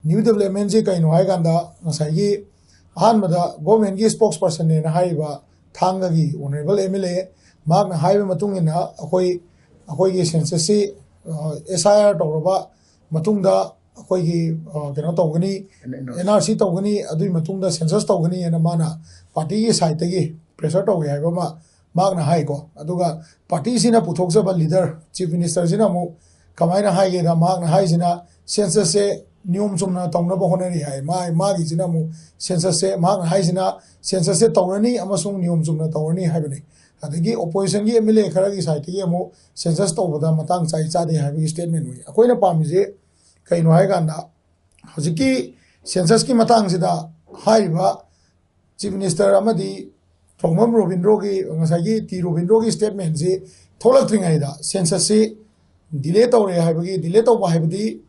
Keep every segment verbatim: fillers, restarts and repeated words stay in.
New ꯗꯤꯕꯂꯞꯃꯦꯟꯁꯤ ꯀꯩꯅꯣ ꯍꯥꯏꯀꯥꯟꯗ, ꯉꯁꯥꯏꯒꯤ ꯑꯍꯥꯟꯕꯗ ꯒꯣꯔꯃꯦꯟꯒꯤ ꯁ꯭ꯄꯣꯛꯁ ꯄꯔꯁꯟꯅꯦꯅ ꯍꯥꯏꯔꯤꯕ ꯊꯥꯡꯒꯒꯤ ꯑꯣꯅꯔꯦꯕꯜ ꯑꯦꯝ ꯑꯦꯜ ꯑꯦ, ꯃꯍꯥꯛꯅ ꯍꯥꯏꯕ ꯃꯇꯨꯡ ꯏꯟꯅ ꯑꯩꯈꯣꯏ ꯑꯩꯈꯣꯏꯒꯤ ꯁꯦꯟꯁꯁꯁꯤ ꯑꯦꯁ ꯑꯥꯏ ꯑꯥꯔ ꯇꯧꯔꯕ ꯃꯇꯨꯡꯗ ꯑꯩꯈꯣꯏꯒꯤ ꯑ, ꯀꯩꯅꯣ ꯇꯧꯒꯅꯤ, ꯑꯦꯟ ꯑꯥꯔ ꯁꯤ ꯇꯧꯒꯅꯤ, ꯑꯗꯨꯒꯤ ꯃꯇꯨꯡꯗ ꯁꯦꯟꯁꯁ ꯇꯧꯒꯅꯤ ꯍꯥꯏꯅ ꯃꯥꯅ ꯄꯥꯔꯇꯤꯒꯤ ꯁꯥꯏꯠꯇꯒꯤ ꯄ꯭ꯔꯦꯁꯔ ꯇꯧꯋꯦ ꯍꯥꯏꯕ ꯑꯃ ꯃꯍꯥꯛꯅ ꯍꯥꯏꯀꯣ꯫ ꯑꯗꯨꯒ ꯄꯥꯔꯇꯤꯁꯤꯅ ꯄꯨꯊꯣꯛꯆꯕ ꯂꯤꯗꯔ ꯆꯤꯐ ꯃꯤꯅꯤꯁꯇꯔꯁꯤꯅ ꯑꯃꯨꯛ ꯀꯃꯥꯏꯅ ꯍꯥꯏꯒꯦꯗ, ꯃꯍꯥꯛꯅ ꯍꯥꯏꯁꯤꯅ ꯁꯦꯟꯁꯁꯁꯦ ꯅꯤꯌꯣꯝ ꯆꯨꯝꯅ ꯇꯧꯅꯕ ꯍꯣꯠꯅꯔꯤ ꯍꯥꯏ꯫ ꯃꯥ-, ꯃꯥꯒꯤꯁꯤꯅ ꯑꯃꯨꯛ ꯁꯦꯟꯁꯁꯁꯦ, ꯃꯍꯥꯛꯅ ꯍꯥꯏꯁꯤꯅ ꯁꯦꯟꯁꯁꯁꯦ ꯇꯧꯔꯅꯤ ꯑꯃꯁꯨꯡ ꯅꯤꯌꯣꯝ ꯆꯨꯝꯅ ꯇꯧꯔꯅꯤ ꯍꯥꯏꯕꯅꯤ꯫ ꯑꯗꯒꯤ ꯑꯣꯄꯣꯖꯤꯁꯟꯒꯤ ꯑꯦꯝ ꯑꯦꯜ ꯑꯦ ꯈꯔꯒꯤ ꯁꯥꯏꯠꯇꯒꯤ ꯑꯃꯨꯛ ꯁꯦꯟꯁꯁ ꯇꯧꯕꯗ ꯃꯇꯥꯡ ꯆꯥꯏ ꯆꯥꯗꯦ ꯍꯥꯏꯕꯒꯤ ꯁ꯭ꯇꯦꯠꯃꯦꯟ ꯎꯏ꯫ ꯑꯩꯈꯣꯏꯅ ꯄꯥꯝꯃꯤꯁꯦ ꯀꯩꯅꯣ ꯍꯥꯏꯀꯥꯟꯗ, ꯍꯧꯖꯤꯛꯀꯤ ꯁꯦꯟꯁꯁꯀꯤ ꯃꯇꯥꯡꯁꯤꯗ ꯍꯥꯏꯔꯤꯕ ꯆꯤꯐ ꯃꯤꯅꯤꯁꯇꯔ ꯑꯃꯗꯤ ꯊꯣꯡꯕꯝ ꯔꯣꯕꯤꯟꯗ꯭ꯔꯣꯒꯤ, ꯉꯁꯥꯏꯒꯤ ꯇꯤ ꯔꯣꯕꯤꯟꯗ꯭ꯔꯣꯒꯤ ꯁ꯭ꯇꯦꯠꯃꯦꯟꯁꯤ ꯊꯣꯛꯂꯛꯇ꯭ꯔꯤꯉꯩꯗ ꯁꯦꯟꯁꯁꯁꯤ ꯗꯤꯂꯦ ꯇꯧꯔꯦ ꯍꯥꯏꯕꯒꯤ, ꯗꯤꯂꯦ ꯇꯧꯕ ꯍꯥꯏꯕꯗꯤ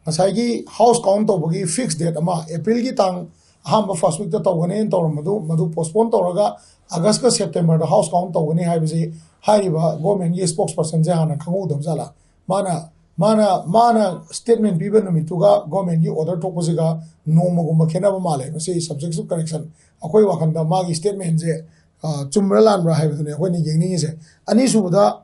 ꯉꯁꯥꯏꯒꯤ ꯍꯥꯎꯁ ꯀꯥꯎꯟ ꯇꯧꯕꯒꯤ ꯐꯤꯛꯁ ꯗꯦꯠ ꯑꯃ, ꯑꯦꯄ꯭ꯔꯤꯜꯒꯤ ꯇꯥꯡ ꯑꯍꯥꯟꯕ ꯐꯥꯔꯁ ꯋꯤꯛꯇ ꯇꯧꯒꯅꯦꯅ ꯇꯧꯔꯝꯕꯗꯨ, ꯃꯗꯨ ꯄꯣꯁꯄꯣꯟ ꯇꯧꯔꯒ ꯑꯥꯒꯁꯀ ꯁꯦꯞꯇꯦꯝꯕꯔꯗ ꯍꯥꯎꯁ ꯀꯥꯎꯟ ꯇꯧꯒꯅꯤ ꯍꯥꯏꯕꯁꯤ ꯍꯥꯏꯔꯤꯕ ꯒꯣꯔꯃꯦꯟꯒꯤ ꯁ꯭ꯄꯣꯛꯁ ꯄꯔꯁꯟꯁꯦ ꯍꯥꯟꯅ ꯈꯪꯍꯧꯗꯕ ꯖꯥꯠꯂꯥ? ꯃꯥꯅ, ꯃꯥꯅ, ꯃꯥꯅ ꯁ꯭ꯇꯦꯠꯃꯦꯟ ꯄꯤꯕ ꯅꯨꯃꯤꯠꯇꯨꯒ ꯒꯣꯔꯃꯦꯟꯒꯤ ꯑꯣꯔꯗꯔ ꯊꯣꯛꯄꯁꯤꯒ ꯅꯣꯡꯃꯒꯨꯝꯕ ꯈꯦꯠꯅꯕ ꯃꯥꯜꯂꯦ꯫ ꯃꯁꯤ subject to correction꯫ ꯑꯩꯈꯣꯏ ꯋꯥꯈꯜꯗ ꯃꯥꯒꯤ ꯁ꯭ꯇꯦꯠꯃꯦꯟꯁꯦ, ꯑ, ꯆꯨꯝꯕ꯭ꯔꯥ ꯂꯥꯟꯕ꯭ꯔꯥ ꯍꯥꯏꯕꯗꯨꯅꯦ ꯑꯩꯈꯣꯏꯅ ꯌꯦꯡꯅꯤꯡꯉꯤꯁꯦ꯫ ꯑꯅꯤꯁꯨꯕꯗ,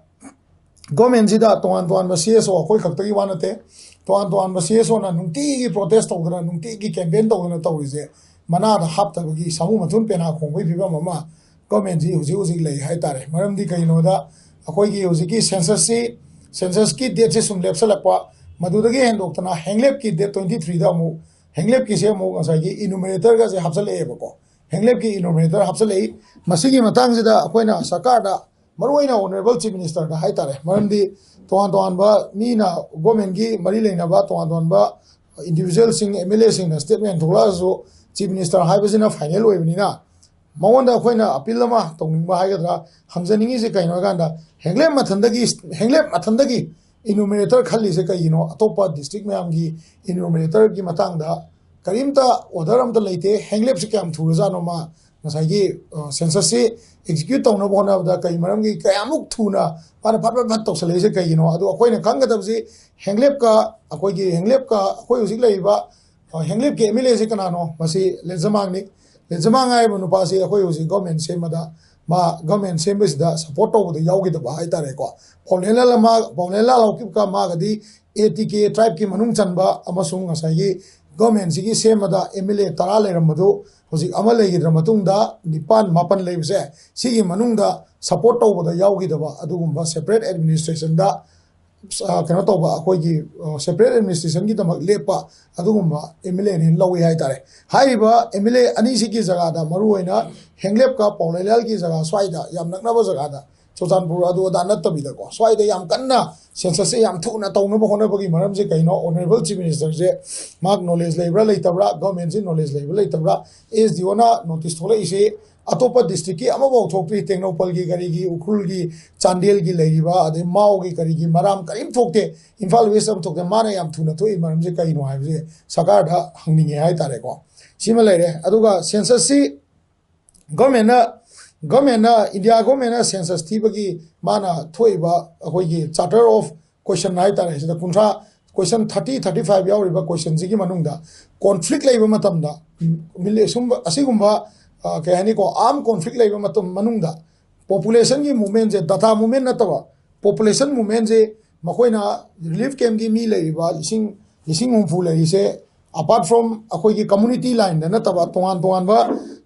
ꯒꯣꯔꯃꯦꯟꯁꯤꯗ ꯇꯣꯉꯥꯟ ꯇꯣꯉꯥꯟꯕ ꯁꯤ ꯑꯦꯁ ꯑꯣ ꯑꯩꯈꯣꯏ ꯈꯛꯇꯒꯤ ꯋꯥ ꯅꯠꯇꯦ, ꯇꯣꯉꯥꯟ ꯇꯣꯉꯥꯟꯕ ꯁꯤ ꯑꯦꯁ ꯑꯣꯅ ꯅꯨꯡꯇꯤꯒꯤ ꯄ꯭ꯔꯣꯇꯦꯁ ꯇꯧꯗꯅ, ꯅꯨꯡꯇꯤꯒꯤ ꯀꯦꯝꯄꯦꯟ ꯇꯧꯗꯅ ꯇꯧꯔꯤꯁꯦ ꯃꯅꯥꯗ ꯍꯥꯞꯇꯕꯒꯤ ꯁꯥꯃꯨ ꯃꯊꯨꯟ ꯄꯦꯅꯥ ꯈꯣꯡꯕꯒꯤ ꯐꯤꯕꯝ ꯑꯃ ꯒꯣꯔꯃꯦꯟꯁꯤ ꯍꯧꯖꯤꯛ ꯍꯧꯖꯤꯛ ꯂꯩ ꯍꯥꯏꯇꯥꯔꯦ꯫ ꯃꯔꯝꯗꯤ ꯀꯩꯒꯤꯅꯣꯗ, ꯑꯩꯈꯣꯏꯒꯤ ꯍꯧꯖꯤꯛꯀꯤ ꯁꯦꯟꯁꯁꯁꯤ, ꯁꯦꯟꯁꯁꯀꯤ ꯗꯦꯠꯁꯦ ꯁꯨꯝ ꯂꯦꯞꯁꯜꯂꯛꯄ, ꯃꯗꯨꯗꯒꯤ ꯍꯦꯟꯗꯣꯛꯇꯅ ꯍꯦꯡꯂꯦꯞꯀꯤ ꯗꯦꯠ ꯇ꯭ꯋꯦꯟꯇꯤ ꯊ꯭ꯔꯤꯗ ꯑꯃꯨꯛ, ꯍꯦꯡꯂꯦꯞꯀꯤꯁꯦ ꯑꯃꯨꯛ ꯉꯁꯥꯏꯒꯤ ꯏꯅꯨꯃꯔꯦꯇꯔꯒꯁꯦ ꯍꯥꯞꯆꯜꯂꯛꯑꯦꯕꯀꯣ꯫ ꯍꯦꯡꯂꯦꯞꯀꯤ ꯏꯅꯨꯃꯔꯦꯇꯔ ꯍꯥꯞꯆꯜꯂꯛꯏ꯫ ꯃꯁꯤꯒꯤ ꯃꯇꯥꯡꯁꯤꯗ ꯑꯩꯈꯣꯏꯅ ꯁꯔꯀꯥꯔꯗ, ꯃꯔꯨꯑꯣꯏꯅ ꯑꯣꯅꯔꯦꯕꯜ ꯆꯤꯐ ꯃꯤꯅꯤꯁꯇꯔꯗ ꯍꯥꯏꯇꯥꯔꯦ, ꯃꯔꯝꯗꯤ ꯇꯣꯉꯥꯟ ꯇꯣꯉꯥꯟꯕ ꯃꯤꯅ, ꯒꯣꯔꯃꯦꯟꯒꯤ ꯃꯔꯤ ꯂꯩꯅꯕ ꯇꯣꯉꯥꯟ ꯇꯣꯉꯥꯟꯕ ꯏꯟꯗꯤꯕꯤꯖꯨꯋꯦꯜꯁꯤꯡ, ꯑꯦꯝ ꯑꯦꯜ ꯑꯦꯁꯤꯡꯅ ꯁ꯭ꯇꯦꯠꯃꯦꯟ ꯊꯣꯛꯂꯛꯑꯁꯨ, ꯆꯤꯐ ꯃꯤꯅꯤꯁꯇꯔ ꯍꯥꯏꯕꯁꯤꯅ ꯐꯥꯏꯅꯦꯜ ꯑꯣꯏꯕꯅꯤꯅ, ꯃꯉꯣꯟꯗ ꯑꯩꯈꯣꯏꯅ ꯑꯄꯤꯜ ꯑꯃ ꯇꯧꯅꯤꯡꯕ ꯍꯥꯏꯒꯗ꯭ꯔꯥ, ꯍꯪꯖꯅꯤꯡꯉꯤꯁꯦ ꯀꯩꯅꯣ ꯍꯥꯏꯀꯥꯟꯗ, ꯍꯦꯡꯂꯦꯞ ꯃꯊꯟꯗꯒꯤ, ꯍꯦꯡꯂꯦꯞ ꯃꯊꯟꯗꯒꯤ ꯏꯅꯨꯃꯔꯦꯇꯔ ꯈꯜꯂꯤꯁꯦ ꯀꯩꯒꯤꯅꯣ? ꯑꯇꯣꯞꯄ ꯗꯤꯁꯇ꯭ꯔꯤꯛ ꯃꯌꯥꯝꯒꯤ ꯏꯅꯨꯃꯔꯦꯇꯔꯒꯤ ꯃꯇꯥꯡꯗ ꯀꯔꯤꯝꯇ ꯑꯣꯔꯗꯔ ꯑꯝꯇ ꯂꯩꯇꯦ꯫ ꯍꯦꯡꯂꯦꯞꯁꯤ ꯀꯌꯥꯝ ꯊꯨꯔꯖꯥꯠꯅꯣ? ꯃꯥ ꯉꯁꯥꯏꯒꯤ, ꯑ, ꯁꯦꯟꯁꯁꯁꯤ ꯑꯦꯛꯖꯤꯀ꯭ꯌꯨꯠ ꯇꯧꯅꯕ ꯍꯣꯠꯅꯕꯗ ꯀꯩ ꯃꯔꯝꯒꯤ ꯀꯌꯥꯃꯨꯛ ꯊꯨꯅ ꯃꯥꯅ ꯐꯠ ꯐꯠ ꯐꯠ ꯇꯧꯁꯜꯂꯛꯏꯁꯦ ꯀꯩꯒꯤꯅꯣ? ꯑꯗꯣ ꯑꯩꯈꯣꯏꯅ ꯈꯪꯒꯗꯕꯁꯤ, ꯍꯦꯡꯂꯦꯞꯀ ꯑꯩꯈꯣꯏꯒꯤ, ꯍꯦꯡꯂꯦꯞꯀ ꯑꯩꯈꯣꯏ ꯍꯧꯖꯤꯛ ꯂꯩꯔꯤꯕ ꯍꯦꯡꯂꯦꯞꯀꯤ ꯑꯦꯝ ꯑꯦꯜ ꯑꯦꯁꯤ ꯀꯅꯥꯅꯣ? ꯃꯁꯤ ꯂꯦꯟꯖꯃꯥꯡꯅꯤ꯫ ꯂꯦꯟꯖꯃꯥꯡ ꯍꯥꯏꯔꯤꯕ ꯅꯨꯄꯥꯁꯤ ꯑꯩꯈꯣꯏ ꯍꯧꯖꯤꯛ ꯒꯣꯔꯃꯦꯟ ꯁꯦꯝꯕꯗ, ꯃꯥ ꯒꯣꯔꯃꯦꯟ ꯁꯦꯝꯕꯁꯤꯗ ꯁꯄꯣꯔꯠ ꯇꯧꯕꯗ ꯌꯥꯎꯈꯤꯗꯕ ꯍꯥꯏꯇꯥꯔꯦꯀꯣ꯫ ꯄꯥꯎꯂꯦꯟꯂꯥꯜ ꯑꯃ, ꯄꯥꯎꯂꯦꯟꯂꯥꯜ ꯍꯥꯎꯀꯤꯞꯀ ꯃꯥꯒꯗꯤ ꯑꯦ ꯇꯤ ꯀꯦ ꯇ꯭ꯔꯥꯏꯕꯀꯤ ꯃꯅꯨꯡ ꯆꯟꯕ ꯑꯃꯁꯨꯡ ꯉꯁꯥꯏꯒꯤ ꯒꯣꯔꯃꯦꯟꯁꯤꯒꯤ ꯁꯦꯝꯕꯗ ꯑꯦꯝ ꯑꯦꯜ ꯑꯦ ꯇꯔꯥ ꯂꯩꯔꯝꯕꯗꯨ ꯍꯧꯖꯤꯛ ꯑꯃ ꯂꯩꯈꯤꯗ꯭ꯔ ꯃꯇꯨꯡꯗ ꯅꯤꯄꯥꯟ ꯃꯥꯄꯟ ꯂꯩꯕꯁꯦ, ꯁꯤꯒꯤ ꯃꯅꯨꯡꯗ ꯁꯄꯣꯔꯠ ꯇꯧꯕꯗ ꯌꯥꯎꯈꯤꯗꯕ ꯑꯗꯨꯒꯨꯝꯕ ꯁꯦꯄꯔꯦꯠ ꯑꯦꯗꯃꯤꯅꯤꯁꯇ꯭ꯔꯦꯁꯟꯗ, ꯑ, ꯀꯩꯅꯣ ꯇꯧꯕ, ꯑꯩꯈꯣꯏꯒꯤ, ꯑ, ꯁꯦꯄꯔꯦꯠ ꯑꯦꯗꯃꯤꯅꯤꯁꯇ꯭ꯔꯦꯁꯟꯒꯤꯗꯃꯛ ꯂꯦꯞꯄ ꯑꯗꯨꯒꯨꯝꯕ ꯑꯦꯝ ꯑꯦꯜ ꯑꯦꯅ ꯂꯧꯏ ꯍꯥꯏꯇꯥꯔꯦ꯫ ꯍꯥꯏꯔꯤꯕ ꯑꯦꯝ ꯑꯦꯜ ꯑꯦ ꯑꯅꯤꯁꯤꯒꯤ ꯖꯒꯥꯗ, ꯃꯔꯨꯑꯣꯏꯅ ꯍꯦꯡꯂꯦꯞꯀ ꯄꯥꯎꯂꯩꯂꯥꯜꯒꯤ ꯖꯒꯥ ꯁ꯭ꯋꯥꯏꯗ, ꯌꯥꯝ ꯅꯛꯅꯕ ꯖꯒꯥꯗ, ꯆꯨꯔꯆꯥꯟꯄꯨꯔ ꯑꯗꯨ ꯑꯗꯥ ꯅꯠꯇꯕꯤꯗꯀꯣ, ꯁ꯭ꯋꯥꯏꯗ ꯌꯥꯝ ꯀꯟꯅ ꯁꯦꯟꯁꯁꯁꯦ ꯌꯥꯝ ꯊꯨꯅ ꯇꯧꯅꯕ ꯍꯣꯠꯅꯕꯒꯤ ꯃꯔꯝꯁꯦ ꯀꯩꯅꯣ? ꯑꯣꯅꯔꯦꯕꯜ ꯆꯤꯐ ꯃꯤꯅꯤꯁꯇꯔꯁꯦ ꯃꯍꯥꯛ ꯅꯣꯂꯦꯖ ꯂꯩꯕ꯭ꯔꯥ ꯂꯩꯇꯕ꯭ꯔꯥ, ꯒꯣꯔꯃꯦꯟꯁꯤ ꯅꯣꯂꯦꯖ ꯂꯩꯕ꯭ꯔꯥ ꯂꯩꯇꯕ꯭ꯔꯥ, ꯑꯦꯁ ꯗꯤ ꯑꯣꯅ ꯅꯣꯇꯤꯁ ꯊꯣꯛꯂꯛꯏꯁꯤ ꯑꯇꯣꯞꯄ ꯗꯤꯁꯇ꯭ꯔꯤꯛꯀꯤ ꯑꯃꯐꯥꯎ ꯊꯣꯛꯇ꯭ꯔꯤ, ꯇꯦꯡꯅꯧꯄꯜꯒꯤ, ꯀꯔꯤꯒꯤ, ꯎꯈ꯭ꯔꯨꯜꯒꯤ, ꯆꯥꯟꯗꯦꯜꯒꯤ ꯂꯩꯔꯤꯕ, ꯑꯗꯩ ꯃꯥꯎꯒꯤ, ꯀꯔꯤꯒꯤ ꯃꯔꯥꯝ ꯀꯔꯤꯝ ꯊꯣꯛꯇꯦ, ꯏꯝꯐꯥꯜ ꯋꯦꯁ ꯑꯃ ꯊꯣꯛꯇꯦ꯫ ꯃꯥꯅ ꯌꯥꯝ ꯊꯨꯅ ꯊꯣꯛꯏ ꯃꯔꯝꯁꯦ ꯀꯩꯅꯣ ꯍꯥꯏꯕꯁꯦ ꯁꯔꯀꯥꯔꯗ ꯍꯪꯅꯤꯡꯉꯦ ꯍꯥꯏꯇꯥꯔꯦꯀꯣ꯫ ꯁꯤꯃ ꯂꯩꯔꯦ꯫ ꯑꯗꯨꯒ ꯁꯦꯟꯁꯁꯁꯤ ꯒꯣꯔꯃꯦꯟꯅ, ꯒꯣꯔꯃꯦꯟꯅ, ꯏꯟꯗꯤꯌꯥ ꯒꯣꯔꯃꯦꯟꯅ ꯁꯦꯟꯁꯁ ꯊꯤꯕꯒꯤ ꯃꯥꯅ ꯊꯣꯛꯏꯕ ꯑꯩꯈꯣꯏꯒꯤ ꯆꯥꯔꯇꯔ ꯑꯣꯐ ꯀꯣꯏꯁꯟ ꯍꯥꯏꯇꯥꯔꯦ, ꯁꯤꯗ ꯀꯨꯟꯊ꯭ꯔꯥ, ꯀꯣꯏꯁꯟ ꯊꯥꯔꯇꯤ, ꯊꯥꯔꯇꯤ ꯐꯥꯏꯚ ꯌꯥꯎꯔꯤꯕ ꯀꯣꯏꯁꯟꯁꯤꯒꯤ ꯃꯅꯨꯡꯗ ꯀꯣꯟꯐ꯭ꯂꯤꯛ ꯂꯩꯕ ꯃꯇꯝꯗ, ꯎꯝ, ꯃꯤꯂꯦ-, ꯁꯨꯝꯕ, ꯑꯁꯤꯒꯨꯝꯕ, ꯑ, ꯀꯩ ꯍꯥꯏꯅꯤꯀꯣ, ꯑꯥꯔꯝ ꯀꯣꯟꯐ꯭ꯂꯤꯛ ꯂꯩꯕ ꯃꯇꯝ ꯃꯅꯨꯡꯗ ꯄꯣꯄꯨꯂꯦꯁꯟꯒꯤ ꯃꯨꯞꯃꯦꯟꯁꯦ, ꯗꯥꯇꯥ ꯃꯨꯞꯃꯦꯟ ꯅꯠꯇꯕ, ꯄꯣꯄꯨꯂꯦꯁꯟ ꯃꯨꯞꯃꯦꯟꯁꯦ, ꯃꯈꯣꯏꯅ ꯔꯤꯂꯤꯐ ꯀꯦꯝꯒꯤ ꯃꯤ ꯂꯩꯔꯤꯕ ꯂꯤꯁꯤꯡ, ꯂꯤꯁꯤꯡ ꯍꯨꯝꯐꯨ ꯂꯩꯔꯤꯁꯦ, ꯑꯄꯥꯔꯠ ꯐ꯭ꯔꯣꯝ ꯑꯩꯈꯣꯏꯒꯤ ꯀꯝꯃꯨꯅꯤꯇꯤ ꯂꯥꯏꯟꯗ ꯅꯠꯇꯕ, ꯇꯣꯉꯥꯟ ꯇꯣꯉꯥꯟꯕ,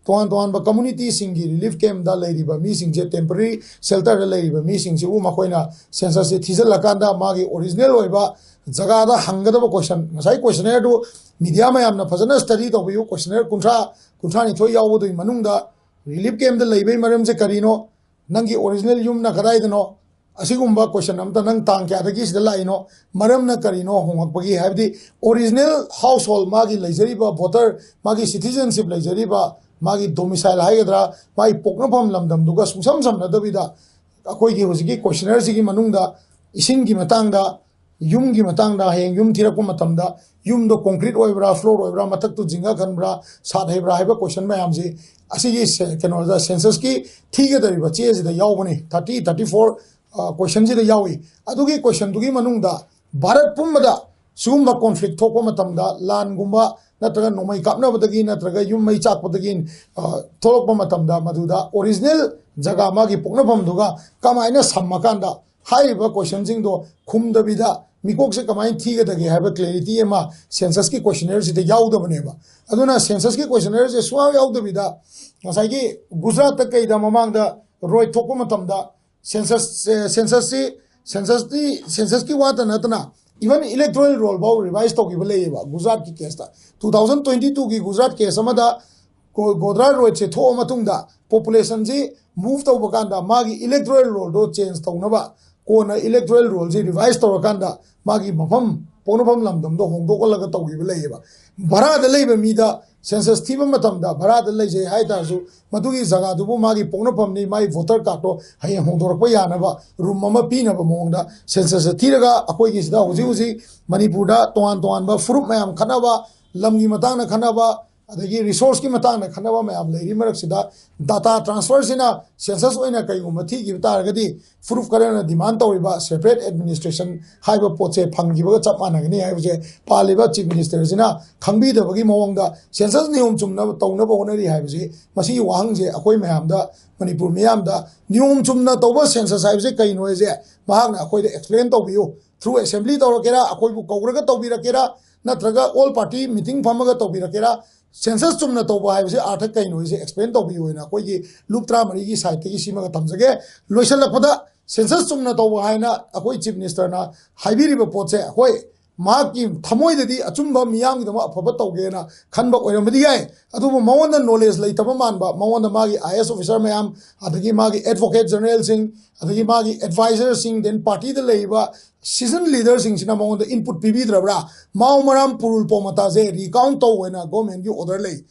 ꯇꯣꯉꯥꯟ ꯇꯣꯉꯥꯟꯕ ꯀꯝꯃꯨꯅꯤꯇꯤꯁꯤꯡꯒꯤ ꯔꯤꯂꯤꯐ ꯀꯦꯝꯗ ꯂꯩꯔꯤꯕ ꯃꯤꯁꯤꯡꯁꯦ, ꯇꯦꯝꯄꯔꯔꯤ ꯁꯦꯜꯇꯔꯗ ꯂꯩꯔꯤꯕ ꯃꯤꯁꯤꯡꯁꯤꯕꯨ ꯃꯈꯣꯏꯅ ꯁꯦꯟꯁꯁꯁꯦ ꯊꯤꯖꯤꯜꯂꯀꯥꯟꯗ ꯃꯥꯒꯤ ꯑꯣꯔꯤꯖꯤꯅꯦꯜ ꯑꯣꯏꯕ ꯖꯒꯥꯗ ꯍꯪꯒꯗꯕ ꯀꯣꯏꯁꯟ, ꯉꯁꯥꯏ ꯀꯣꯏꯁꯟꯅꯔꯗꯨ ꯃꯤꯗꯤꯌꯥ ꯃꯌꯥꯝꯅ ꯐꯖꯅ ꯁ꯭ꯇꯗꯤ ꯇꯧꯕꯤꯌꯨ꯫ ꯀꯣꯏꯁꯟꯅꯔ ꯀꯨꯟꯊ꯭ꯔꯥ, ꯀꯨꯟꯊ꯭ꯔꯥ ꯅꯤꯊꯣꯏ ꯌꯥꯎꯕꯗꯨꯒꯤ ꯃꯅꯨꯡꯗ ꯔꯤꯂꯤꯐ ꯀꯦꯝꯗ ꯂꯩꯕꯒꯤ ꯃꯔꯝꯁꯦ ꯀꯔꯤꯅꯣ? ꯅꯪꯒꯤ ꯑꯣꯔꯤꯖꯤꯅꯦꯜ ꯌꯨꯝꯅ ꯀꯗꯥꯏꯗꯅꯣ? ꯑꯁꯤꯒꯨꯝꯕ ꯀꯣꯏꯁꯟ ꯑꯝꯇ, ꯅꯪ ꯇꯥꯡ ꯀꯌꯥꯗꯒꯤ ꯁꯤꯗ ꯂꯥꯛꯏꯅꯣ, ꯃꯔꯝꯅ ꯀꯔꯤꯅꯣ ꯍꯣꯡꯉꯛꯄꯒꯤ? ꯍꯥꯏꯕꯗꯤ ꯑꯣꯔꯤꯖꯤꯅꯦꯜ ꯍꯥꯎꯁ ꯍꯣꯜ, ꯃꯥꯒꯤ ꯂꯩꯖꯔꯤꯕ ꯚꯣꯇꯔ, ꯃꯥꯒꯤ ꯁꯤꯇꯤꯖꯟꯁꯤꯞ ꯂꯩꯖꯔꯤꯕ, ꯃꯥꯒꯤ ꯗꯣꯃꯤꯁꯥꯏꯜ ꯍꯥꯏꯒꯗ꯭ꯔꯥ, ꯃꯥꯒꯤ ꯄꯣꯛꯅꯐꯝ ꯂꯝꯗꯝꯗꯨꯒ ꯁꯨꯡꯁꯝ ꯁꯝꯅꯗꯕꯤꯗ, ꯑꯩꯈꯣꯏꯒꯤ ꯍꯧꯖꯤꯛꯀꯤ ꯀꯣꯏꯁꯟꯅꯔꯁꯤꯒꯤ ꯃꯅꯨꯡꯗ ꯏꯁꯤꯡꯒꯤ ꯃꯇꯥꯡꯗ, ꯌꯨꯝꯒꯤ ꯃꯇꯥꯡꯗ, ꯍꯌꯦꯡ ꯌꯨꯝ ꯊꯤꯔꯛꯄ ꯃꯇꯝꯗ ꯌꯨꯝꯗꯣ ꯀꯣꯟꯀ꯭ꯔꯤꯠ ꯑꯣꯏꯕ꯭ꯔꯥ, ꯐ꯭ꯂꯣꯔ ꯑꯣꯏꯕ꯭ꯔꯥ, ꯃꯊꯛꯇꯨ ꯖꯤꯡꯒ ꯈꯟꯕ꯭ꯔꯥ, ꯁꯥꯠ ꯍꯩꯕ꯭ꯔꯥ ꯍꯥꯏꯕ ꯀꯣꯏꯁꯟ ꯃꯌꯥꯝꯁꯤ ꯑꯁꯤꯒꯤ ꯁꯦ-, ꯀꯩꯅꯣꯗ, ꯁꯦꯟꯁꯁꯀꯤ ꯊꯤꯒꯗꯧꯔꯤꯕ ꯆꯦꯁꯤꯗ ꯌꯥꯎꯕꯅꯤ꯫ ꯊꯥꯔꯇꯤ, ꯊꯥꯔꯇꯤ ꯐꯣꯔ, ꯑ, ꯀꯣꯏꯁꯟꯁꯤꯗ ꯌꯥꯎꯏ꯫ ꯑꯗꯨꯒꯤ ꯀꯣꯏꯁꯟꯗꯨꯒꯤ ꯃꯅꯨꯡꯗ ꯚꯥꯔꯠ ꯄꯨꯝꯕꯗ ꯁꯤꯒꯨꯝꯕ ꯀꯣꯟꯐ꯭ꯂꯤꯛ ꯊꯣꯛꯄ ꯃꯇꯝꯗ, ꯂꯥꯟꯒꯨꯝꯕ ꯅꯠꯇ꯭ꯔꯒ ꯅꯣꯡꯃꯩ ꯀꯥꯞꯅꯕꯗꯒꯤ ꯅꯠꯇ꯭ꯔꯒ ꯌꯨꯝ ꯃꯩ ꯆꯥꯛꯄꯗꯒꯤ, ꯑ, ꯊꯣꯛꯂꯛꯄ ꯃꯇꯝꯗ, ꯃꯗꯨꯗ ꯑꯣꯔꯤꯖꯤꯅꯦꯜ ꯖꯒꯥ, ꯃꯥꯒꯤ ꯄꯣꯛꯅꯐꯝꯗꯨꯒ ꯀꯃꯥꯏꯅ ꯁꯝꯃꯀꯥꯟꯗ ꯍꯥꯏꯔꯤꯕ ꯀꯣꯏꯁꯟꯁꯤꯡꯗꯣ ꯈꯨꯝꯗꯕꯤꯗ ꯃꯤꯀꯣꯛꯁꯦ ꯀꯃꯥꯏꯅ ꯊꯤꯒꯗꯒꯦ ꯍꯥꯏꯕ ꯀ꯭ꯂꯦꯔꯤꯇꯤ ꯑꯃ ꯁꯦꯟꯁꯁꯀꯤ ꯀꯣꯏꯁꯟꯅꯔꯁꯤꯗ ꯌꯥꯎꯗꯕꯅꯦꯕ꯫ ꯑꯗꯨꯅ ꯁꯦꯟꯁꯁꯀꯤ ꯀꯣꯏꯁꯟꯅꯔꯁꯦ ꯁꯨꯡꯌꯥꯎ ꯌꯥꯎꯗꯕꯤꯗ, ꯉꯁꯥꯏꯒꯤ ꯒꯨꯖꯔꯥꯠꯇ ꯀꯩꯗ ꯃꯃꯥꯡꯗ ꯔꯣꯏꯠ ꯊꯣꯛꯄ ꯃꯇꯝꯗ ꯁꯦꯟꯁꯁ, ꯑꯦ, ꯁꯦꯟꯁꯁꯁꯤ, ꯁꯦꯟꯁꯁꯇꯤ, ꯁꯦꯟꯁꯁꯀꯤ ꯋꯥꯇ ꯅꯠꯇꯅ, even electoral roll ꯐꯥꯎ ꯔꯤꯚꯥꯏꯁ ꯇꯧꯈꯤꯕ ꯂꯩꯌꯦꯕ ꯒꯨꯖꯔꯥꯠꯀꯤ ꯀꯦꯁꯇ꯫ Two thousand twenty twoꯒꯤ ꯒꯨꯖꯔꯥꯠ ꯀꯦꯁ ꯑꯃꯗ ꯒꯣ-, ꯒꯣꯗ꯭ꯔꯥ ꯔꯣꯏꯠꯁꯦ ꯊꯣꯛꯑ ꯃꯇꯨꯡꯗ ꯄꯣꯄꯨꯂꯦꯁꯟꯁꯤ ꯃꯨꯚ ꯇꯧꯕ ꯀꯥꯟꯗ ꯃꯥꯒꯤ ꯏꯂꯦꯛꯇꯣꯔꯦꯜ ꯔꯣꯜꯗꯣ ꯆꯦꯟꯖ ꯇꯧꯅꯕ ꯀꯣꯟꯅ ꯏꯂꯦꯛꯇꯣꯔꯦꯜ ꯔꯣꯜꯁꯤ ꯔꯤꯚꯥꯏꯁ ꯇꯧꯔꯀꯥꯟꯗ ꯃꯥꯒꯤ ꯃꯐꯝ, ꯄꯣꯛꯅꯐꯝ ꯂꯝꯗꯝꯗꯣ ꯍꯣꯡꯗꯣꯛꯍꯜꯂꯒ ꯇꯧꯈꯤꯕ ꯂꯩꯌꯦꯕ꯫ ꯚꯔꯥꯗ ꯂꯩꯕ ꯃꯤꯗ ꯁꯦꯟꯁꯁ ꯊꯤꯕ ꯃꯇꯝꯗ ꯚꯔꯥꯗ ꯂꯩꯖꯩ ꯍꯥꯏ ꯇꯥꯔꯁꯨ, ꯃꯗꯨꯒꯤ ꯖꯒꯥꯗꯨꯕꯨ ꯃꯥꯒꯤ ꯄꯣꯛꯅꯐꯝꯅꯤ, ꯃꯥꯒꯤ ꯚꯣꯇꯔ ꯀꯥꯔꯗꯇꯣ ꯍꯌꯦꯡ ꯍꯣꯡꯗꯣꯔꯛꯄ ꯌꯥꯅꯕ ꯔꯨꯝ ꯑꯃ ꯄꯤꯅꯕ ꯃꯑꯣꯡꯗ ꯁꯦꯟꯁꯁꯁꯦ ꯊꯤꯔꯒ, ꯑꯩꯈꯣꯏꯒꯤ ꯁꯤꯗ ꯍꯧꯖꯤꯛ ꯍꯧꯖꯤꯛ ꯃꯅꯤꯄꯨꯔꯗ ꯇꯣꯉꯥꯟ ꯇꯣꯉꯥꯟꯕ ꯐꯨꯔꯨꯞ ꯃꯌꯥꯝ ꯈꯠꯅꯕ, ꯂꯝꯒꯤ ꯃꯇꯥꯡꯗ ꯈꯠꯅꯕ, ꯑꯗꯒꯤ ꯔꯤꯁꯣꯔꯁꯀꯤ ꯃꯇꯥꯡꯗ ꯈꯠꯅꯕ ꯃꯌꯥꯝ ꯂꯩꯔꯤ ꯃꯔꯛꯁꯤꯗ, ꯗꯥꯇꯥ ꯇ꯭ꯔꯥꯟꯁꯐꯔꯁꯤꯅ ꯁꯦꯟꯁꯁ ꯑꯣꯏꯅ ꯀꯩꯒꯨꯝꯕ ꯊꯤꯈꯤꯕ ꯇꯥꯔꯒꯗꯤ, ꯐꯨꯔꯨꯞ ꯈꯔꯅ ꯗꯤꯃꯥꯟ ꯇꯧꯔꯤꯕ ꯁꯦꯄꯔꯦꯠ ꯑꯦꯗꯃꯤꯅꯤꯁꯇ꯭ꯔꯦꯁꯟ ꯍꯥꯏꯕ ꯄꯣꯠꯁꯦ ꯐꯪꯈꯤꯕꯒ ꯆꯞ ꯃꯥꯟꯅꯒꯅꯤ ꯍꯥꯏꯕꯁꯦ ꯄꯥꯜꯂꯤꯕ ꯆꯤꯐ ꯃꯤꯅꯤꯁꯇꯔꯁꯤꯅ ꯈꯪꯕꯤꯗꯕꯒꯤ ꯃꯑꯣꯡꯗ ꯁꯦꯟꯁꯁ ꯅꯤꯌꯣꯝ ꯆꯨꯝꯅ ꯇꯧꯅꯕ ꯍꯣꯠꯅꯔꯤ ꯍꯥꯏꯕꯁꯤ, ꯃꯁꯤꯒꯤ ꯋꯥꯍꯪꯁꯦ ꯑꯩꯈꯣꯏ ꯃꯌꯥꯝꯗ, ꯃꯅꯤꯄꯨꯔ ꯃꯤꯌꯥꯝꯗ ꯅꯤꯌꯣꯝ ꯆꯨꯝꯅ ꯇꯧꯕ ꯁꯦꯟꯁꯁ ꯍꯥꯏꯕꯁꯦ ꯀꯩꯅꯣ ꯍꯥꯏꯁꯦ ꯃꯍꯥꯛꯅ ꯑꯩꯈꯣꯏꯗ ꯑꯦꯛꯁꯄ꯭ꯂꯦꯟ ꯇꯧꯕꯤꯌꯨ꯫ ꯊ꯭ꯔꯨ ꯑꯦꯁꯦꯝꯕ꯭ꯂꯤ ꯇꯧꯔꯛꯀꯦꯔꯥ, ꯑꯩꯈꯣꯏꯕꯨ ꯀꯧꯔꯒ ꯇꯧꯕꯤꯔꯛꯀꯦꯔꯥ, ꯅꯠꯇ꯭ꯔꯒ ꯑꯣꯜ ꯄꯥꯔꯇꯤ ꯃꯤꯇꯤꯡ ꯐꯝꯃꯒ ꯇꯧꯕꯤꯔꯛꯀꯦꯔꯥ, ꯁꯦꯟꯁꯁ ꯆꯨꯝꯅ ꯇꯧꯕ ꯍꯥꯏꯕꯁꯤ ꯑꯥꯔꯊ ꯀꯩꯅꯣ ꯍꯥꯏꯁꯦ ꯑꯦꯛꯁꯄ꯭ꯂꯦꯟ ꯇꯧꯕꯤꯌꯨ ꯍꯥꯏꯅ ꯑꯩꯈꯣꯏꯒꯤ ꯂꯨꯞ ꯇꯔꯥꯃꯔꯤꯒꯤ ꯁꯥꯏꯠꯇꯒꯤ ꯁꯤꯃꯒ ꯊꯝꯖꯒꯦ꯫ ꯂꯣꯏꯁꯤꯜꯂꯛꯄꯗ, ꯁꯦꯟꯁꯁ ꯆꯨꯝꯅ ꯇꯧꯕ ꯍꯥꯏꯅ ꯑꯩꯈꯣꯏ ꯆꯤꯐ ꯃꯤꯅꯤꯁꯇꯔꯅ ꯍꯥꯏꯕꯤꯔꯤꯕ ꯄꯣꯠꯁꯦ, ꯑꯩꯈꯣꯏ ꯃꯍꯥꯛꯀꯤ ꯊꯃꯣꯏꯗꯗꯤ ꯑꯆꯨꯝꯕ ꯃꯤꯌꯥꯝꯒꯤꯗꯃꯛ ꯑꯐꯕ ꯇꯧꯒꯦꯅ ꯈꯟꯕ ꯑꯣꯏꯔꯝꯕꯗꯤ ꯌꯥꯏ, ꯑꯗꯨꯕꯨ ꯃꯉꯣꯟꯗ ꯅꯣꯂꯦꯖ ꯂꯩꯇꯕ ꯃꯥꯟꯕ, ꯃꯉꯣꯟꯗ ꯃꯥꯒꯤ ꯑꯥꯏ ꯑꯦꯁ ꯑꯣꯐꯤꯁꯥꯔ ꯃꯌꯥꯝ, ꯑꯗꯒꯤ ꯃꯥꯒꯤ ꯑꯦꯗꯚꯣꯀꯦꯠ ꯖꯦꯅꯔꯦꯜꯁꯤꯡ, ꯑꯗꯒꯤ ꯃꯥꯒꯤ ꯑꯦꯗꯚꯥꯏꯖꯔꯁꯤꯡ, ꯗꯦꯟ ꯄꯥꯔꯇꯤꯗ ꯂꯩꯔꯤꯕ ꯁꯤꯖꯟ ꯂꯤꯗꯔꯁꯤꯡꯁꯤꯅ ꯃꯉꯣꯟꯗ ꯏꯟꯄꯨꯠ ꯄꯤꯕꯤꯗ꯭ꯔꯕ꯭ꯔꯥ? ꯃꯥꯎ ꯃꯔꯥꯝ ꯄꯨꯔꯨꯜ ꯄꯣꯃꯇꯥꯁꯦ ꯔꯤꯀꯥꯎꯟ ꯇꯧ ꯍꯥꯏꯅ ꯒꯣꯔꯃꯦꯟꯒꯤ ꯑꯣꯔꯗꯔ ꯂꯩ꯫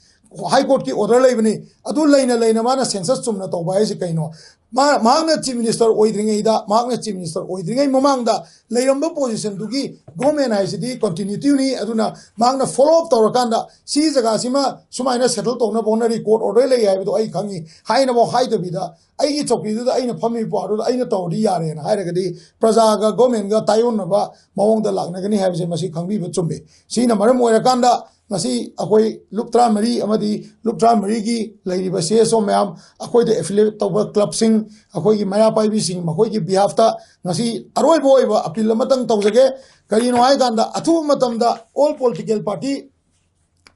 ꯍꯥꯏ ꯀꯣꯔꯠꯀꯤ ꯑꯣꯔꯗꯔ ꯂꯩꯕꯅꯤ꯫ ꯑꯗꯨ ꯂꯩꯅ ꯂꯩꯅ ꯃꯥꯅ ꯁꯦꯟꯁꯁ ꯆꯨꯝꯅ ꯇꯧꯕ ꯍꯥꯏꯁꯤ ꯀꯩꯅꯣ? ꯃꯥ ꯃꯍꯥꯛꯅ ꯆꯤꯐ ꯃꯤꯅꯤꯁꯇꯔ ꯑꯣꯏꯗ꯭ꯔꯤꯉꯩꯗ, ꯃꯍꯥꯛꯅ ꯆꯤꯐ ꯃꯤꯅꯤꯁꯇꯔ ꯑꯣꯏꯗ꯭ꯔꯤꯉꯩ ꯃꯃꯥꯡꯗ ꯂꯩꯔꯝꯕ ꯄꯣꯖꯤꯁꯟꯗꯨꯒꯤ ꯒꯣꯔꯃꯦꯟ ꯍꯥꯏꯁꯤꯗꯤ ꯀꯟꯇꯤꯅ꯭ꯌꯨꯇꯤꯅꯤ꯫ ꯑꯗꯨꯅ ꯃꯍꯥꯛꯅ ꯐꯣꯂꯣ ꯑꯞ ꯇꯧꯔꯀꯥꯟꯗ ꯁꯤ ꯖꯒꯥꯁꯤꯃ ꯁꯨꯃꯥꯏꯅ ꯁꯦꯇꯜ ꯇꯧꯅꯕ ꯍꯣꯠꯅꯔꯤ, ꯀꯣꯔꯠ ꯑꯣꯔꯗꯔ ꯂꯩ ꯍꯥꯏꯕꯗꯣ ꯑꯩ ꯈꯪꯉꯤ ꯍꯥꯏꯅꯐꯥꯎ ꯍꯥꯏꯗꯕꯤꯗ, ꯑꯩꯒꯤ ꯆꯧꯀꯤꯗꯨꯗ ꯑꯩꯅ ꯐꯝꯃꯤꯕ ꯄꯣꯠ ꯑꯗꯨꯗ ꯑꯩꯅ ꯇꯧꯔꯗꯤ ꯌꯥꯔꯦꯅ ꯍꯥꯏꯔꯒꯗꯤ ꯄ꯭ꯔꯖꯥꯒ ꯒꯣꯔꯃꯦꯟꯒ ꯇꯥꯏꯑꯣꯟꯅꯕ ꯃꯑꯣꯡꯗ ꯂꯥꯛꯅꯒꯅꯤ ꯍꯥꯏꯕꯁꯦ ꯃꯁꯤ ꯈꯪꯕꯤꯕ ꯆꯨꯝꯃꯤ꯫ ꯁꯤꯅ ꯃꯔꯝ ꯑꯣꯏꯔꯀꯥꯟꯗ ꯉꯁꯤ ꯑꯩꯈꯣꯏ ꯂꯨꯞ ꯇꯔꯥꯃꯔꯤ ꯑꯃꯗꯤ ꯂꯨꯞ ꯇꯔꯥꯃꯔꯤꯒꯤ ꯂꯩꯔꯤꯕ ꯁꯤ ꯑꯦꯁ ꯑꯣ ꯃꯌꯥꯝ, ꯑꯩꯈꯣꯏꯗ ꯑꯦꯐꯤꯂꯤꯌꯦꯠ ꯇꯧꯕ ꯀ꯭ꯂꯕꯁꯤꯡ, ꯑꯩꯈꯣꯏꯒꯤ ꯃꯩꯔꯥ ꯄꯥꯏꯕꯤꯁꯤꯡ, ꯃꯈꯣꯏꯒꯤ ꯕꯤꯍꯥꯐꯇ ꯉꯁꯤ ꯑꯔꯣꯏꯕ ꯑꯣꯏꯕ ꯑꯄꯤꯜ ꯑꯃꯇꯪ ꯇꯧꯖꯒꯦ꯫ ꯀꯔꯤꯅꯣ ꯍꯥꯏꯀꯥꯟꯗ, ꯑꯊꯨꯕ ꯃꯇꯝꯗ all political party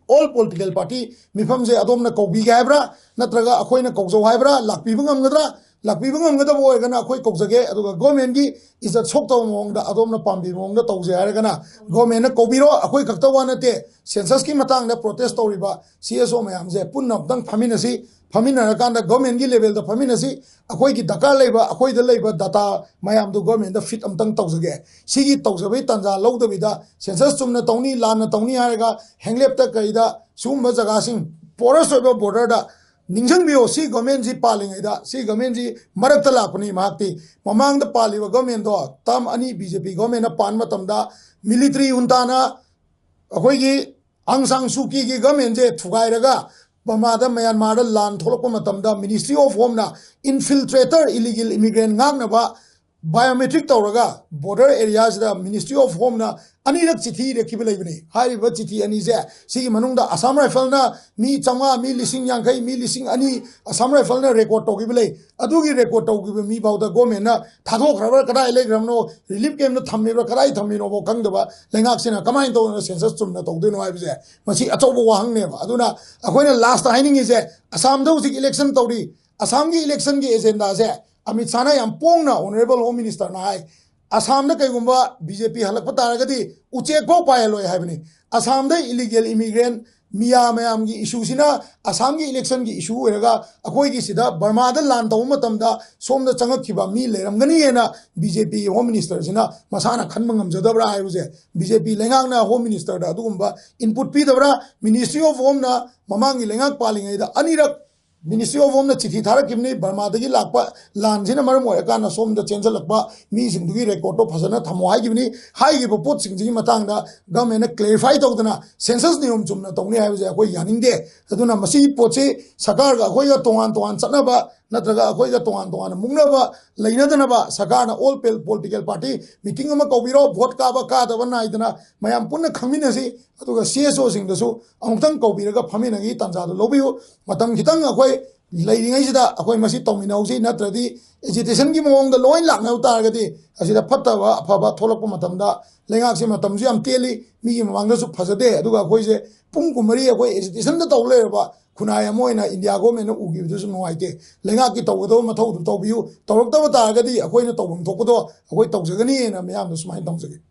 all political party ꯃꯤꯐꯝꯁꯦ ꯑꯗꯣꯝꯅ ꯀꯧꯕꯤꯒꯦ ꯍꯥꯏꯕ꯭ꯔꯥ, ꯅꯠꯇ꯭ꯔꯒ ꯑꯩꯈꯣꯏꯅ ꯀꯧꯖꯧ ꯍꯥꯏꯕ꯭ꯔꯥ? ꯂꯥꯛꯄꯤꯕ ꯉꯝꯒꯗ꯭ꯔꯥ? ꯂꯥꯛꯄꯤꯕ ꯉꯝꯒꯗꯕ ꯑꯣꯏꯔꯒꯅ ꯑꯩꯈꯣꯏ ꯀꯧꯖꯒꯦ, ꯑꯗꯨꯒ ꯒꯣꯔꯃꯦꯟꯒꯤ ꯏꯖꯠ ꯁꯣꯛꯇꯕ ꯃꯑꯣꯡꯗ ꯑꯗꯣꯝꯅ ꯄꯥꯝꯕꯤꯕ ꯃꯑꯣꯡꯗ ꯇꯧꯖꯩ ꯍꯥꯏꯔꯒꯅ ꯒꯣꯔꯃꯦꯟꯅ ꯀꯧꯕꯤꯔꯣ꯫ ꯑꯩꯈꯣꯏ ꯈꯛꯇ ꯋꯥ ꯅꯠꯇꯦ, ꯁꯦꯟꯁꯁꯀꯤ ꯃꯇꯥꯡꯗ ꯄ꯭ꯔꯣꯇꯦꯁ ꯇꯧꯔꯤꯕ ꯁꯤ ꯑꯦꯁ ꯑꯣ ꯃꯌꯥꯝꯁꯦ ꯄꯨꯟꯅ ꯑꯝꯇꯪ ꯐꯝꯃꯤꯟꯅꯁꯤ, ꯐꯝꯃꯤꯟꯅꯔꯀꯥꯟꯗ ꯒꯣꯔꯃꯦꯟꯒꯤ ꯂꯦꯚꯦꯜꯗ ꯐꯝꯃꯤꯟꯅꯁꯤ꯫ ꯑꯩꯈꯣꯏꯒꯤ ꯗꯔꯀꯥꯔ ꯂꯩꯕ, ꯑꯩꯈꯣꯏꯗ ꯂꯩꯕ ꯗꯇꯥ ꯃꯌꯥꯝꯗꯨ ꯒꯣꯔꯃꯦꯟꯗ ꯐꯤꯠ ꯑꯝꯇꯪ ꯇꯧꯖꯒꯦ꯫ ꯁꯤꯒꯤ ꯇꯧꯖꯕꯩ ꯇꯥꯟꯖꯥ ꯂꯧꯗꯕꯤꯗ ꯁꯦꯟꯁꯁ ꯆꯨꯝꯅ ꯇꯧꯅꯤ, ꯂꯥꯟꯅ ꯇꯧꯅꯤ ꯍꯥꯏꯔꯒ ꯍꯦꯡꯂꯦꯞꯇ ꯀꯩꯗ ꯁꯤꯒꯨꯝꯕ ꯖꯒꯥꯁꯤꯡ, ꯄꯣꯔꯁ ꯑꯣꯏꯕ ꯕꯣꯔꯗꯔꯗ ꯅꯤꯡꯁꯤꯡꯕꯤꯌꯣ, ꯁꯤ ꯒꯣꯔꯃꯦꯟꯁꯤ ꯄꯥꯜꯂꯤꯉꯩꯗ, ꯁꯤ ꯒꯣꯔꯃꯦꯟꯁꯤ ꯃꯔꯛꯇ ꯂꯥꯛꯄꯅꯤ ꯃꯍꯥꯛꯇꯤ꯫ ꯃꯃꯥꯡꯗ ꯄꯥꯜꯂꯤꯕ ꯒꯣꯔꯃꯦꯟꯗꯣ, ꯇꯔꯝ ꯑꯅꯤ ꯕꯤ ꯖꯦ ꯄꯤ ꯒꯣꯔꯃꯦꯟꯅ ꯄꯥꯟꯕ ꯃꯇꯝꯗ ꯃꯤꯂꯤꯇꯔꯤ ꯍꯨꯟꯇꯥꯅ ꯑꯩꯈꯣꯏꯒꯤ ꯑꯪ ꯁꯥꯡ ꯁꯨꯀꯤꯒꯤ ꯒꯣꯔꯃꯦꯟꯁꯦ ꯊꯨꯒꯥꯏꯔꯒ ꯕꯔꯃꯥꯗ, ꯃ꯭ꯌꯥꯟꯃꯥꯔꯗ ꯂꯥꯟ ꯊꯣꯛꯂꯛꯄ ꯃꯇꯝꯗ ꯃꯤꯅꯤꯁꯇ꯭ꯔꯤ ꯑꯣꯐ ꯍꯣꯝꯅ ꯏꯟꯐꯤꯜꯇ꯭ꯔꯦꯇꯔ, ꯏꯂꯤꯒꯦꯜ ꯏꯃꯤꯒ꯭ꯔꯦꯟ ꯉꯥꯛꯅꯕ ꯕꯥꯏꯑꯣꯃꯦꯇ꯭ꯔꯤꯛ ꯇꯧꯔꯒ ꯕꯣꯔꯗꯔ ꯑꯦꯔꯤꯌꯥꯁꯤꯗ ꯃꯤꯅꯤꯁꯇ꯭ꯔꯤ ꯑꯣꯐ ꯍꯣꯝꯅ ꯑꯅꯤꯔꯛ ꯆꯤꯊꯤ ꯏꯔꯛꯈꯤꯕ ꯂꯩꯕꯅꯤ꯫ ꯍꯥꯏꯔꯤꯕ ꯆꯤꯊꯤ ꯑꯅꯤꯁꯦ, ꯁꯤꯒꯤ ꯃꯅꯨꯡꯗ ꯑꯁꯥꯝ ꯔꯥꯏꯐꯜꯅ ꯃꯤ ꯆꯥꯝꯃꯉꯥ, ꯃꯤ ꯂꯤꯁꯤꯡ ꯌꯥꯡꯈꯩ, ꯃꯤ ꯂꯤꯁꯤꯡ ꯑꯅꯤ ꯑꯁꯥꯝ ꯔꯥꯏꯐꯜꯅ ꯔꯦꯀꯣꯔꯠ ꯇꯧꯈꯤꯕ ꯂꯩ꯫ ꯑꯗꯨꯒꯤ ꯔꯦꯀꯣꯔꯠ ꯇꯧꯈꯤꯕ ꯃꯤ ꯐꯥꯎꯗ ꯒꯣꯔꯃꯦꯟꯅ ꯊꯥꯗꯣꯛꯈ꯭ꯔꯕ꯭ꯔꯥ, ꯀꯗꯥꯏ ꯂꯩꯈ꯭ꯔꯕꯅꯣ, ꯔꯤꯂꯤꯐ ꯀꯦꯝꯞꯇ ꯊꯝꯃꯤꯕ꯭ꯔꯥ, ꯀꯗꯥꯏ ꯊꯝꯃꯤꯅꯣꯐꯥꯎ ꯈꯪꯗꯕ ꯂꯩꯉꯥꯛꯁꯤꯅ ꯀꯃꯥꯏꯅ ꯇꯧꯗꯅ ꯁꯦꯟꯁꯁ ꯆꯨꯝꯅ ꯇꯧꯗꯣꯏꯅꯣ ꯍꯥꯏꯕꯁꯦ ꯃꯁꯤ ꯑꯆꯧꯕ ꯋꯥꯍꯪꯅꯦꯕ꯫ ꯑꯗꯨꯅ ꯑꯩꯈꯣꯏꯅ ꯂꯥꯁꯇ ꯍꯥꯏꯅꯤꯡꯉꯤꯁꯦ, ꯑꯁꯥꯝꯗ ꯍꯧꯖꯤꯛ ꯏꯂꯦꯛꯁꯟ ꯇꯧꯔꯤ, ꯑꯁꯥꯝꯒꯤ ꯏꯂꯦꯛꯁꯟꯒꯤ ꯑꯦꯖꯦꯟꯗꯥꯁꯦ ꯑꯃꯤꯠ ꯁꯥꯍꯅ ꯌꯥꯝ ꯄꯣꯡꯅ ꯑꯣꯅꯔꯦꯕꯜ ꯍꯣꯝ ꯃꯤꯅꯤꯁꯇꯔꯅ ꯍꯥꯏ, ꯑꯁꯥꯝꯗ ꯀꯩꯒꯨꯝꯕ ꯕꯤ ꯖꯦ ꯄꯤ ꯍꯜꯂꯛꯄ ꯇꯥꯔꯒꯗꯤ ꯎꯆꯦꯛ ꯐꯥꯎ ꯄꯥꯏꯍꯜꯂꯣꯏ ꯍꯥꯏꯕꯅꯤ꯫ ꯑꯁꯥꯝꯗ ꯏꯂꯤꯒꯦꯜ ꯏꯃꯤꯒ꯭ꯔꯦꯟ ꯃꯤꯌꯥ ꯃꯌꯥꯝꯒꯤ ꯏꯁꯨꯁꯤꯅ ꯑꯁꯥꯝꯒꯤ ꯏꯂꯦꯛꯁꯟꯒꯤ ꯏꯁꯨ ꯑꯣꯏꯔꯒ ꯑꯩꯈꯣꯏꯒꯤ ꯁꯤꯗ ꯕꯔꯃꯥꯗ ꯂꯥꯟ ꯇꯧꯕ ꯃꯇꯝꯗ ꯁꯣꯝꯗ ꯆꯪꯉꯛꯈꯤꯕ ꯃꯤ ꯂꯩꯔꯝꯒꯅꯤ ꯍꯥꯏꯅ ꯕꯤ ꯖꯦ ꯄꯤ ꯍꯣꯝ ꯃꯤꯅꯤꯁꯇꯔꯁꯤꯅ ꯃꯁꯥꯅ ꯈꯟꯕ ꯉꯝꯖꯗꯕ꯭ꯔꯥ ꯍꯥꯏꯕꯁꯦ, ꯕꯤ ꯖꯦ ꯄꯤ ꯂꯩꯉꯥꯛꯅ ꯍꯣꯝ ꯃꯤꯅꯤꯁꯇꯔꯗ ꯑꯗꯨꯒꯨꯝꯕ ꯏꯟꯄꯨꯠ ꯄꯤꯗꯕ꯭ꯔꯥ? ꯃꯤꯅꯤꯁꯇ꯭ꯔꯤ ꯑꯣꯐ ꯍꯣꯝꯅ ꯃꯃꯥꯡꯒꯤ ꯂꯩꯉꯥꯛ ꯄꯥꯜꯂꯤꯉꯩꯗ ꯑꯅꯤꯔꯛ ꯃꯤꯅꯤꯁꯇ꯭ꯔꯤ ꯑꯣꯐ ꯍꯣꯝꯅ ꯆꯤꯊꯤ ꯊꯥꯔꯛꯈꯤꯕꯅꯤ, ꯕꯔꯃꯥꯗꯒꯤ ꯂꯥꯛꯄ ꯂꯥꯟꯁꯤꯅ ꯃꯔꯝ ꯑꯣꯏꯔꯀꯥꯟꯗ ꯁꯣꯝꯗ ꯆꯦꯟꯁꯤꯜꯂꯛꯄ ꯃꯤꯁꯤꯡꯗꯨꯒꯤ ꯔꯦꯀꯣꯔꯠꯇꯣ ꯐꯖꯅ ꯊꯝꯃꯣ ꯍꯥꯏꯈꯤꯕꯅꯤ꯫ ꯍꯥꯏꯈꯤꯕ ꯄꯣꯠꯁꯤꯡꯁꯤꯒꯤ ꯃꯇꯥꯡꯗ ꯒꯚꯔꯟꯃꯦꯟꯅ ꯀ꯭ꯂꯦꯔꯤꯐꯥꯏ ꯇꯧꯗꯅ ꯁꯦꯟꯁꯁ ꯅꯤꯌꯣꯝ ꯆꯨꯝꯅ ꯇꯧꯅꯤ ꯍꯥꯏꯕꯁꯦ ꯑꯩꯈꯣꯏ ꯌꯥꯅꯤꯡꯗꯦ꯫ ꯑꯗꯨꯅ ꯃꯁꯤꯒꯤ ꯄꯣꯠꯁꯤ ꯁꯔꯀꯥꯔꯒ ꯑꯩꯈꯣꯏꯒ ꯇꯣꯉꯥꯟ ꯇꯣꯉꯥꯟ ꯆꯠꯅꯕ ꯅꯠꯇ꯭ꯔꯒ ꯑꯩꯈꯣꯏꯒ ꯇꯣꯉꯥꯟ ꯇꯣꯉꯥꯟꯅ ꯃꯨꯛꯅꯕ ꯂꯩꯅꯗꯅꯕ ꯁꯔꯀꯥꯔꯅ ꯑꯣꯜ ꯄꯣꯂꯤꯇꯤꯀꯦꯜ ꯄꯥꯔꯇꯤ ꯃꯤꯇꯤꯡ ꯑꯃ ꯀꯧꯕꯤꯔꯣ, ꯚꯣꯠ ꯀꯥꯕ ꯀꯥꯗꯕ ꯅꯥꯏꯗꯅ ꯃꯌꯥꯝ ꯄꯨꯟꯅ ꯈꯪꯃꯤꯟꯅꯁꯤ꯫ ꯑꯗꯨꯒ ꯁꯤ ꯑꯦꯁ ꯑꯣꯁꯤꯡꯗꯁꯨ ꯑꯃꯨꯛꯇꯪ ꯀꯧꯕꯤꯔꯒ ꯐꯝꯃꯤꯟꯅꯕꯒꯤ ꯇꯥꯟꯖꯥꯗꯨ ꯂꯧꯕꯤꯌꯨ꯫ ꯃꯇꯝ ꯈꯤꯇꯪ ꯑꯩꯈꯣꯏ ꯂꯩꯔꯤꯉꯩꯁꯤꯗ ꯑꯩꯈꯣꯏ ꯃꯁꯤ ꯇꯧꯃꯤꯟꯅꯍꯧꯁꯤ, ꯅꯠꯇ꯭ꯔꯗꯤ ꯑꯦꯖꯤꯇꯦꯁꯟꯒꯤ ꯃꯑꯣꯡꯗ ꯂꯣꯏ ꯂꯥꯛꯅꯕ ꯇꯥꯔꯒꯗꯤ ꯑꯁꯤꯗ ꯐꯠꯇꯕ ꯑꯐꯕ ꯊꯣꯛꯂꯛꯄ ꯃꯇꯝꯗ ꯂꯩꯉꯥꯛꯁꯦ ꯃꯇꯝꯁꯨ ꯌꯥꯝ ꯇꯦꯜꯂꯤ, ꯃꯤꯒꯤ ꯃꯃꯥꯡꯗꯁꯨ ꯐꯖꯗꯦ, ꯑꯗꯨꯒ ꯑꯩꯈꯣꯏꯁꯦ ꯄꯨꯡ ꯀꯨꯟꯃꯔꯤ ꯑꯩꯈꯣꯏ ꯑꯦꯖꯤꯇꯦꯁꯟꯗ ꯇꯧ ꯂꯩꯔꯕ ꯈꯨꯟꯅꯥꯏ ꯑꯃ ꯑꯣꯏꯅ ꯏꯟꯗꯤꯌꯥ ꯒꯣꯔꯃꯦꯟꯅ ꯎꯈꯤꯕꯗꯨꯁꯨ ꯅꯨꯡꯉꯥꯏꯇꯦ꯫ ꯂꯩꯉꯥꯛꯀꯤ ꯇꯧꯒꯗꯕ ꯃꯊꯧꯗꯨ ꯇꯧꯕꯤꯌꯨ, ꯇꯧꯔꯛꯇꯕ ꯇꯥꯔꯒꯗꯤ ꯑꯩꯈꯣꯏꯅ ꯇꯧꯐꯝ ꯊꯣꯛꯄꯗꯣ ꯑꯩꯈꯣꯏ ꯇꯧꯖꯒꯅꯤꯅ ꯃꯌꯥꯝꯗ ꯁꯨꯃꯥꯏꯅ ꯇꯧꯖꯒꯦ꯫